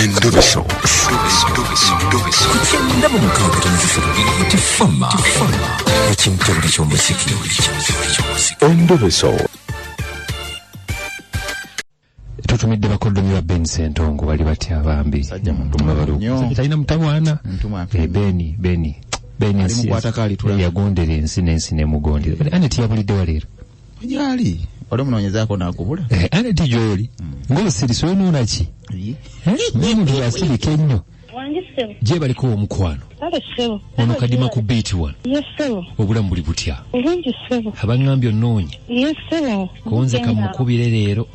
Endobeso. Ku 96.3 Tifama ekimtebule ky'omuziki. Endobeso. Tutumidde bakoddomi ba Ben Ssentongo, bali batya bambi? Musajja muntu mulalu nnyo. Talina mutawaana. Muntu mwafi. Eh, Beni Beni Beni Ali mukwatako alitula. Yagondera ensi n'ensi nemugondera. Anet yabuliddewa leero? Gyali wali omunoonyezaako n'akubula. Eh, Anet gy'oli ng'osirise onuuna ki? N'omuntu yasirika ennyo. Wangi ssebo. Gye baliko omukwano. Kale ssebo. Ono kadima ku biiti wano. Ye ssebo. Obulamu buli butya? Bulungi ssebo. Abaŋŋambye onnoonye. Ye ssebo. Konze kamukubire leero.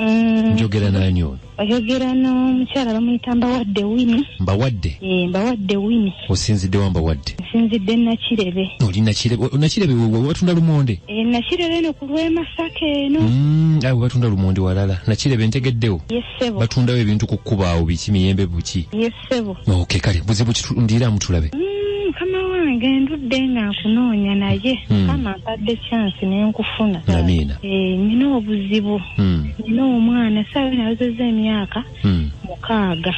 Njogera n'ani ono? Oyogera n'omukyala bamuyita Mbawadde Wini. Mbawadde? Eh, Mbawadde Wini. Osinzidde wa Mbawadde? Nsinzidde Nakirebe. Oli Nakirebe? Nakirebe we batunda lumonde? Eh, Nakirebe eno ku lw'e Masaka eno. Awo batunda lumonde walala. Nakirebe ntegeddewo. Ye ssebo. Batundawo ebintu ku kkubo awo, biki, miyembe buki? Ye ssebo. Okay, kale buzibu ndiramu tulabe. Mukama wange ndudde nga nkunoonya naye Mukama mpadde chance ne nkufuna. Amiina. Eh, nina obuzibu. Nina omwana saawa nawezezza emyaka 6.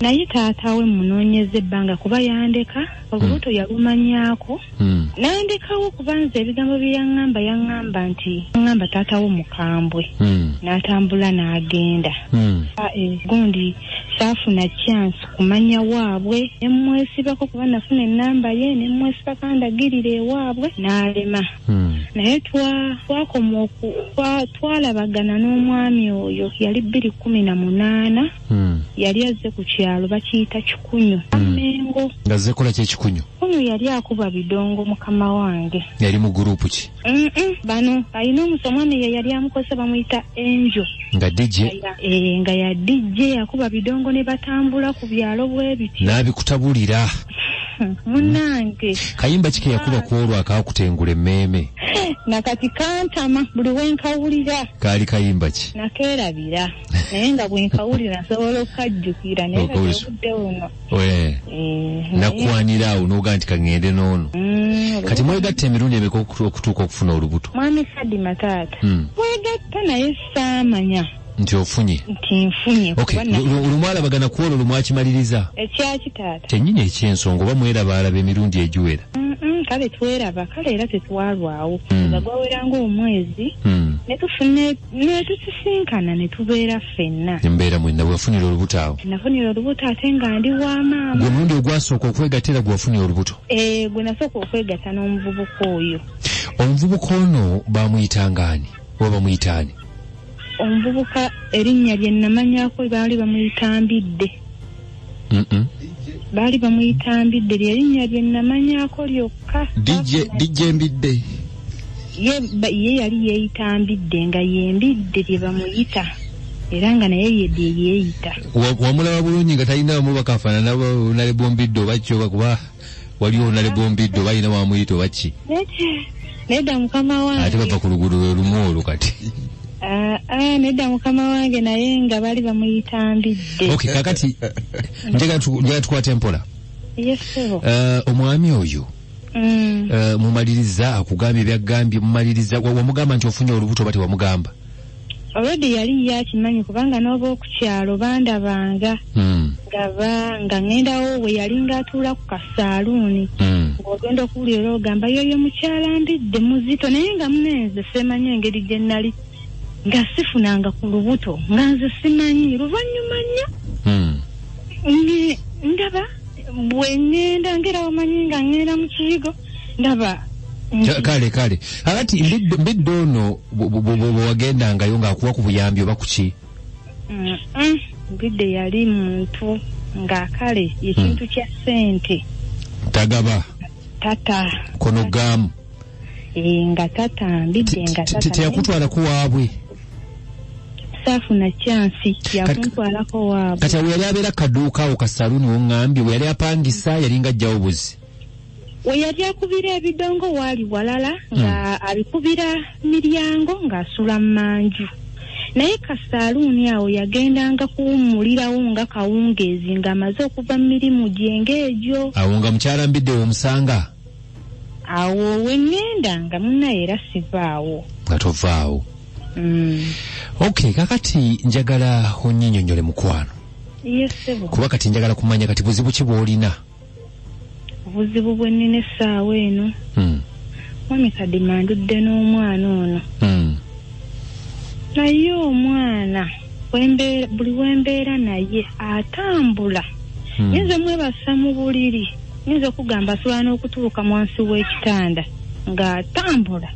Naye taata we munoonyeza ebbanga kuba yandeka olubuto yalumanyaako. Nandekawo kuba nze ebigambo bye yaŋŋamba, yaŋŋamba nti yaŋŋamba taata wo mukambwe. N'atambula n'agenda. Gundi saafuna chance kumanya waabwe, ne mmwesibako kuba nafuna ennamba ye, ne mmwesibako andagirira ewaabwe n'alema. Naye twakoma twalabagana n'omwami oyo yali 2018. Yali azze ku kyalo bakiyita Kikunyu. Amengo. Ng'azze kukola ki ekikunyu? Kikunyu yali akuba bidongo mukama wange. Yali mu gurupu ki? Bano alina omwami ye yali amukozesa bamuyita Angel. Nga DJ? Nga ya DJ akuba bidongo ne batambula ku byalo bwe bityo. N'abikutabulira. Munnange. Kayimba ki ke yakuba ku olwo akaakutengula emmeeme? Nakati kantama buli we nkawulira. Kaali kayimba ki? Nakeerabira. Naye nga bwe nkawulira nsobola okukajjukira naye kati obudde buno. Nakwanira awo n'ogaa nti kaŋŋende n'ono. Kati mwegatta emirundi emeka okutuuka okufuna olubuto? Mwami Kadima taata. Mwegatta naye saamanya. Nti ofunye? Nti nfunye. Okay, lumwalabagana ku olwo lumwakimaliriza? Ekyaki taata? Kyennyini eky'ensonga oba mwerabaalaba emirundi egiwera? Kale tweraba, kale era tetwalwawo. Nga gwaweranga omwezi, ne tusisinkana ne tubeera ffenna. Embeera mwenna bwe wafunira olubuto awo? Nafunira olubuto ate nga ndi wa maama. Gwe omulundi ogwasooka okwegatta era gwe wafunira olubuto? Gwe nasooka okwegatta n'omuvubuka oyo. Omuvubuka ono bamuyitanga ani? Oba bamuyita ani? Omuvubuka erinnya lye namanyako baali bamuyita Mbidde. Baali bamuyita Mbidde, lye erinnya lye namanyako lyokka. DJ Mbidde. Ye yali yeeyita Mbidde nga ye Mbidde lye bamuyita. Era nga naye ye lye yeeyita. Wamulaba bulungi nga talina bakafaanana Nalebo Mbidde oba ki oba kuba waliwo Nalebo Mbidde oba alina wamuyita oba ki? Nedda mukama wange. Ate bava ku luguudo lwe lumu olwo kati. Nedda mukama wange naye nga bali bamuyita Mbidde. Okay, kakati njagala tukwate mpola. Yes, sir. Omwami oyo mumaliriza akugambye byagambye, mumaliriza wamugamba nti ofunye olubuto oba tewamugamba? Already yali yakimanyi kubanga n'oba okukyalo bandabanga nga ŋŋendawo we yalinga atuula ku kasaaluuni. Ng'ogenda okuwulira ogamba yoyo mukyala Mbidde muzito, naye nga munenze seemanyi engeri gye nnali nga sifunanga ku lubuto nga nze simanyi luvannyuma nnyo. Ndaba bwe ŋŋenda ngera omanyi nga ŋŋenda mu kiyigo ndaba. Kale kale akati Mbidde ono bwe wagendangayo ng'akuwa ku buyambi oba ku ki? Mbidde yali muntu nga kale ekintu kya ssente. Tagaba. Tata. Kono gaamu. Nga tata Mbidde nga tata. Teyakutwalako waabwe? Saafuna chance yakuntwalako waabwe. Kati awo yali abeera kaduuka awo kasaluuni w'oŋŋambye we yali apangisa yalinga ajjawo buzi? We yali akubira ebidongo waali walala nga abikubira miryango ng'asula mmanju. Naye kasaaluuni awo yagendanga kuwummulirawo nga kawungeezi ng'amaze okuva mu mirimu gye ng'egyo. Awo nga mukyala Mbidde w'omusanga? Awo we ŋŋendanga munnaye era sivaawo. Nga tovaawo. Okay, kakati njagala onnyinyonnyole mukwano. Yes, ssebo. Kuba kati njagala kumanya kati buzibu ki bw'olina? Obuzibu bwe nnina essaawa eno. Mwami Kadima ndudde n'omwana ono. Naye omwana buli wembeera naye atambula. Nyinza mwebasa mu buliri, nyinza okugamba asobola n'okutuuka wansi w'ekitanda ng'atambula.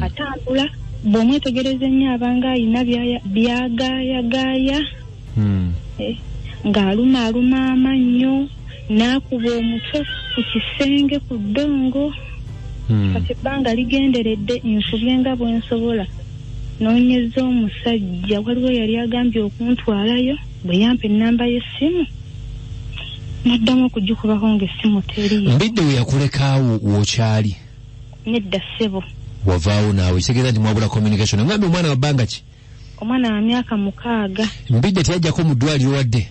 Atambula, bw'omwetegereza ennyo abanga alina byagaayagaaya. Ng'alumaaluma amannyo, n'akuba omutwe ku kisenge ku ddongo. Kati ebbanga ligenderedde nfubye nga bwe nsobola. Noonyeza omusajja, waliwo yali agambye okuntwalayo, bwe yampa ennamba y'essimu naddamu okugikubako ng'essimu teriiyo. Mbidde we yakulekaawo w'okyali? Nedda ssebo. Wavaawo naawe, kitegeeza nti mwabula communication. Ngambye omwana wa bbanga ki? Omwana wa myaka 6. Mbidde teyajjako mu ddwaliro wadde?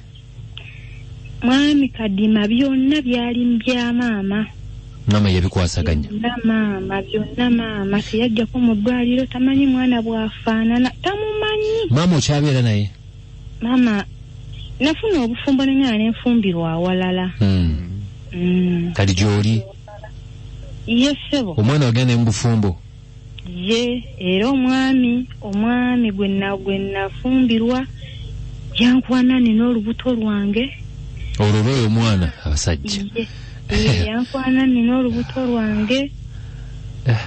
Mwami Kadima byonna byali bya maama. Maama yabikwasaganya. Byonna maama, byonna maama teyajjako mu ddwaliro, tamanyi mwana bw'afaanana, tamumanyi. Maama okyabeera naye? Maama nafuna obufumbo ne nenfumbirwa awalala. Kati gy'oli? Ye ssebo. Omwana wagenda mu bufumbo? Ye, era omwami gwe nafumbirwa yankwana nina olubuto lwange. Olwo lw'oyo omwana abasajja. Ye yankwana nina olubuto lwange.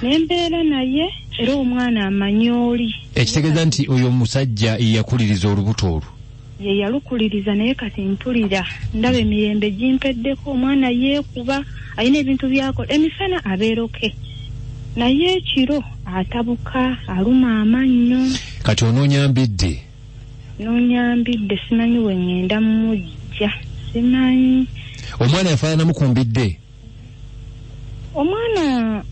Nembeera naye era omwana amanyi oli. Ekitegeeza nti oyo omusajja yakuliriza olubuto olwo? Ye yalukuliriza, naye kati mpulira ndaba emirembe gimpeddeko, omwana yeekuba, alina ebintu by'akola, emisana abeeroke, naye ekiro atabuka, aluma amannyo. Kati onoonya Mbidde? Noonya Mbidde, simanyi we ŋŋenda mujja, simanyi. Omwana yafaananamu ku Mbidde? Omwana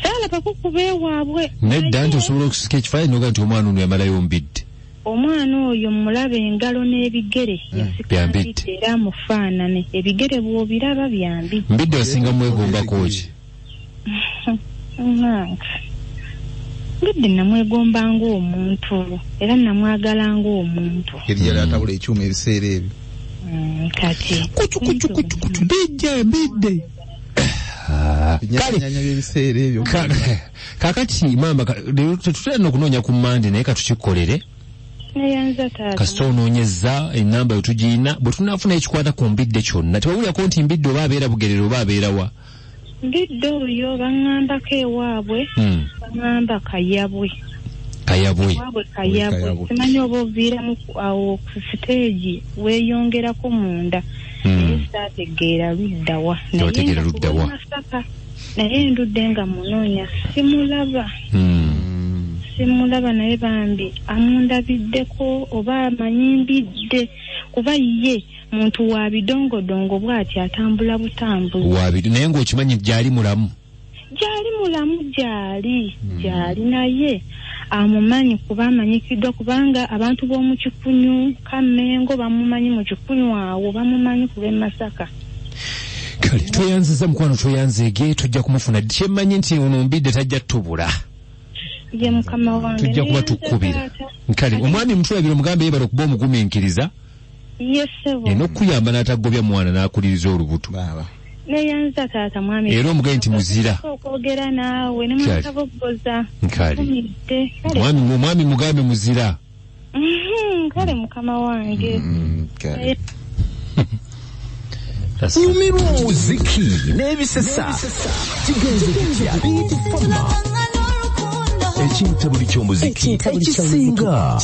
saalabako kuba ewaabwe. Nedda nti osobola okusika ekifaananyi n'ogaa nti omwana ono yamalayo Mbidde. Omwana oyo mulaba engalo n'ebigere yasika Mbidde era amufaanane, ebigere bw'obiraba bya Mbidde. Mbidde wasinga mwegombako ki? Mbidde namwegomba ng'omuntu era namwagala ng'omuntu. Yali yali atabula ekyuma ebiseera ebyo. Kati kucu Mbidde Mbidde. Kale kakati maama tetutera n'okunoonya ku Mmande, naye katukikolere. Kasita onoonyeza ennamba yo tugiyina, bwe tunaafuna ekikwata ku Mbidde kyonna. Tewawulirako nti Mbidde oba abeera Bugerere oba abeera wa? Mbidde oyo baŋŋambako ewaabwe, baŋŋamba Kayabwe. Kayabwe. Ewaabwe Kayabwe. Simanyi oba oviiramu awo ku siteegi weeyongerako munda. Naye saategeera ludda wa. Tewategeera ludda wa. Naye ndudde nga munoonya simulaba. Simulaba, naye bambi amundabiddeko oba amanyi Mbidde, kuba ye muntu wa bidongodongo bw'ati atambula butambuzi. Naye ng'okimanyi gy'ali mulamu? Gy'ali mulamu, gy'ali gy'ali, naye amumanyi kuba amanyikiddwa, kubanga abantu b'omu Kikunyu Kammengo bamumanyi, mu Kikunyu awo bamumanyi ku lw'e Masaka. Kale tweyanziza mukwano, tweyanzeege, tujja kumufuna. Kyemmanyi nti ono Mbidde tajja ttubula. Ye mukama wange. Tujja kuba tukkubira. Kale omwami mutulabire omugambe yeebale okuba omugumiikiriza. Ye ssebo. N'okuyamba n'atagobya mwana n'akuliriza olubuto. Neyanza taata mwami. Era omugambe nti muzira. Okwogera naawe ne mutaboggoza. Kale. Omwami mugambe muzira. Kale mukama wange. Kale. Nyumirwa omuziki n'ebisesa. Kigenze kitya? Ekintabuli ky'omuziki ekisinga.